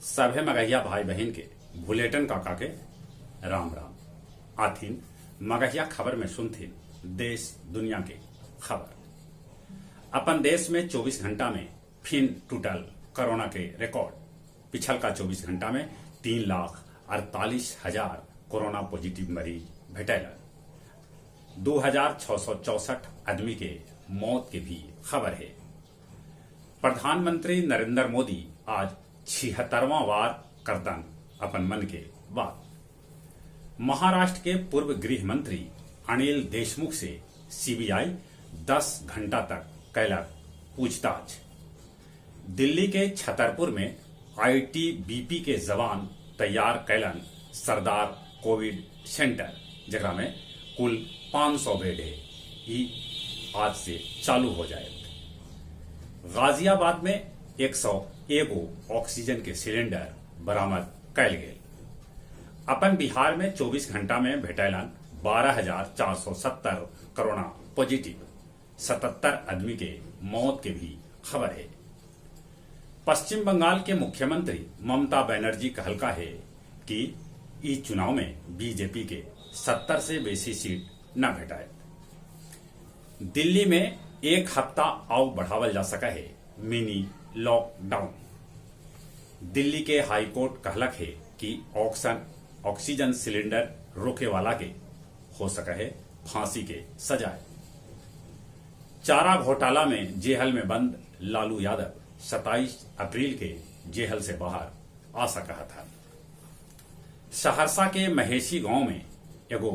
सभे मगहिया भाई बहिन के भुलेटन काका के राम राम। आथिन मगहिया खबर में सुनथिन देश दुनिया के खबर। अपन देश में 24 घंटा में फिन टूटल कोरोना के रिकॉर्ड। पिछलका 24 घंटा में 3,48,000 कोरोना पॉजिटिव मरीज भेटैलन। 2,664 आदमी के मौत के भी खबर है। प्रधानमंत्री नरेंद्र मोदी आज 76वां बार करतन अपन मन के बात। महाराष्ट्र के पूर्व गृह मंत्री अनिल देशमुख से सीबीआई 10 घंटा तक कैलक पूछताछ। दिल्ली के छतरपुर में आईटीबीपी के जवान तैयार कैलन सरदार कोविड सेंटर, जकरा में कुल 500 बेड है। ई आज से चालू हो जाए। गाजियाबाद में 101 ऑक्सीजन के सिलेंडर बरामद कैल गेल। अपन बिहार में 24 घंटा में भेटैलन 12,470 कोरोना पॉजिटिव, 77 आदमी के मौत के भी खबर है। पश्चिम बंगाल के मुख्यमंत्री ममता बनर्जी कहलका है कि ई चुनाव में बीजेपी के 70 से बेसी सीट न भेटाए। दिल्ली में एक हफ्ता आउ बढ़ावल जा सका है मिनी लॉकडाउन। दिल्ली के हाईकोर्ट कहलक है कि ऑक्सीजन सिलेंडर रोके वाला के हो सका है फांसी के सजाए। चारा घोटाला में जेहल में बंद लालू यादव 27 अप्रैल के जेहल से बाहर आ सका था। सहरसा के महेशी गांव में एगो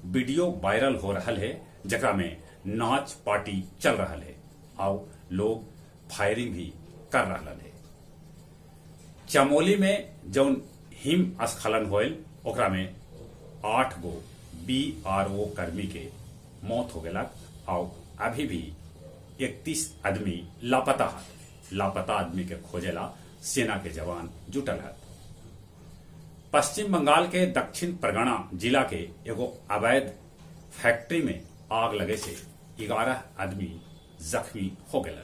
वीडियो वायरल हो रहा है, जकरा में नाच पार्टी चल रहा है और लोग फायरिंग भी कर रहा है। चमोली में जौन हिम स्खलन होयल ओकरा में 8 गो बीआरओ कर्मी के मौत हो गया और अभी भी 31 आदमी लापता है। लापता आदमी के खोजेला सेना के जवान जुटल है। पश्चिम बंगाल के दक्षिण परगना जिला के एगो अवैध फैक्ट्री में आग लगे से 11 आदमी जख्मी हो गए।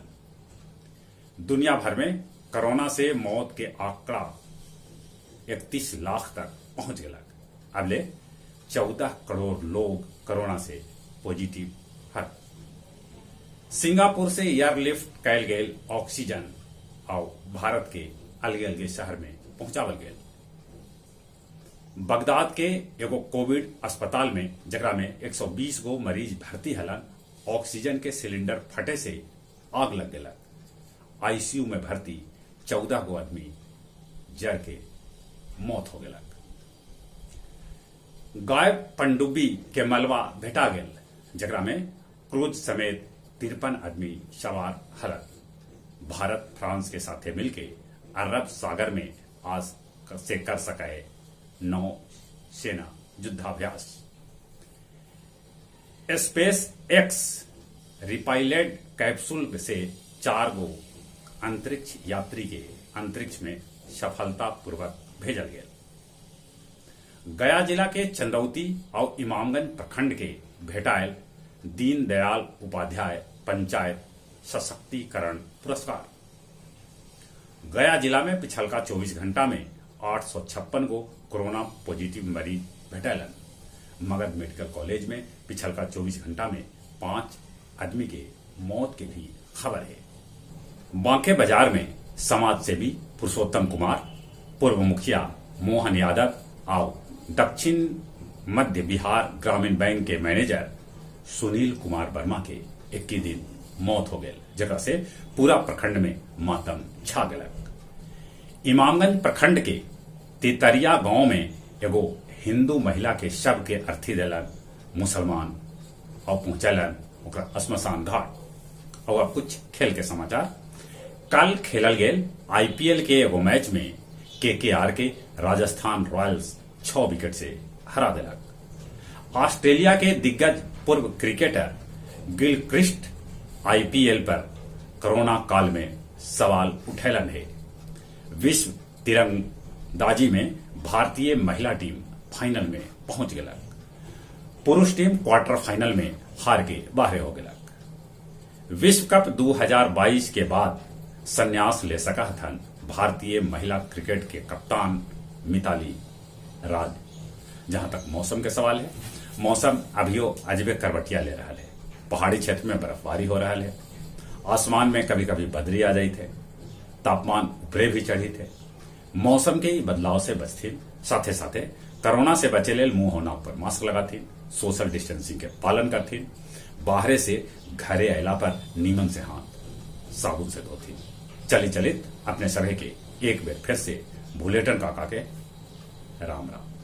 दुनिया भर में कोरोना से मौत के आंकड़ा 31 लाख तक पहुंच गया। अबले 14 करोड़ लोग कोरोना से पॉजिटिव है। सिंगापुर से एयरलिफ्ट कैल गेल ऑक्सीजन और भारत के अलगे अलगे शहर में पहुंचावल गेल। बगदाद के एगो कोविड अस्पताल में जकरा में 120 गो मरीज भर्ती हलन, ऑक्सीजन के सिलेंडर फटे से आग लग गया। आईसीयू में भर्ती 14 गो आदमी जर के मौत हो गया। गायब पनडुब्बी के मलबा भेटा गेल, जकरा में क्रूज समेत 53 आदमी सवार हलन। भारत फ्रांस के साथे मिलके अरब सागर में आज से कर सके नौ सेना युद्धाभ्यास। स्पेस एक्स रिपाइलेड कैप्सूल से 4 गो अंतरिक्ष यात्री के अंतरिक्ष में सफलतापूर्वक भेजल गेल। गया जिला के चंदौती और इमामगंज प्रखंड के भेटायल दीनदयाल उपाध्याय पंचायत सशक्तिकरण पुरस्कार। गया जिला में पिछलका 24 घंटा में 856 गो कोरोना पॉजिटिव मरीज भेटैलन। मगध मेडिकल कॉलेज में पिछलका 24 घंटा में 5 आदमी के मौत के भी खबर है। बांके बाजार में समाज सेवी पुरुषोत्तम कुमार, पूर्व मुखिया मोहन यादव और दक्षिण मध्य बिहार ग्रामीण बैंक के मैनेजर सुनील कुमार वर्मा के 21 दिन मौत हो गए, जकरा से पूरा प्रखंड में मातम छा गया। इमामगंज प्रखंड के तेतरिया गांव में एगो हिंदू महिला के शव के अर्थी दिलन मुसलमान और पहुंचलन ओकरा श्मशान घाट। और अब कुछ खेल के समाचार। कल खेलल गेल आईपीएल के एगो मैच में केकेआर के राजस्थान रॉयल्स 6 विकेट से हरा दिलक। ऑस्ट्रेलिया के दिग्गज पूर्व क्रिकेटर गिलक्रिस्ट आईपीएल पर कोरोना काल में सवाल उठैलन है। विश्व तीरंदाजी में भारतीय महिला टीम फाइनल में पहुंच गलक। पुरुष टीम क्वार्टर फाइनल में हार के बाहर हो गलक। विश्व कप 2022 के बाद संन्यास ले सका थन भारतीय महिला क्रिकेट के कप्तान मिताली राज। जहां तक मौसम के सवाल है, मौसम अभियो अजबे करवटिया ले रहा है। पहाड़ी क्षेत्र में बर्फबारी हो रहा है, आसमान में कभी कभी बदरी आ जाती है, तापमान ऊपरे भी चढ़ी थे। मौसम के बदलाव से बचथिन, साथे साथे कोरोना से बचे लेल मुंह होना पर मास्क लगाथिन, सोशल डिस्टेंसिंग के पालन करथिन, बाहरे से घरे अयला पर नीमन से हाथ साबुन से धोथिन। चली चलित अपने सभे के एक बेर फिर से भुलेटन काका के राम राम।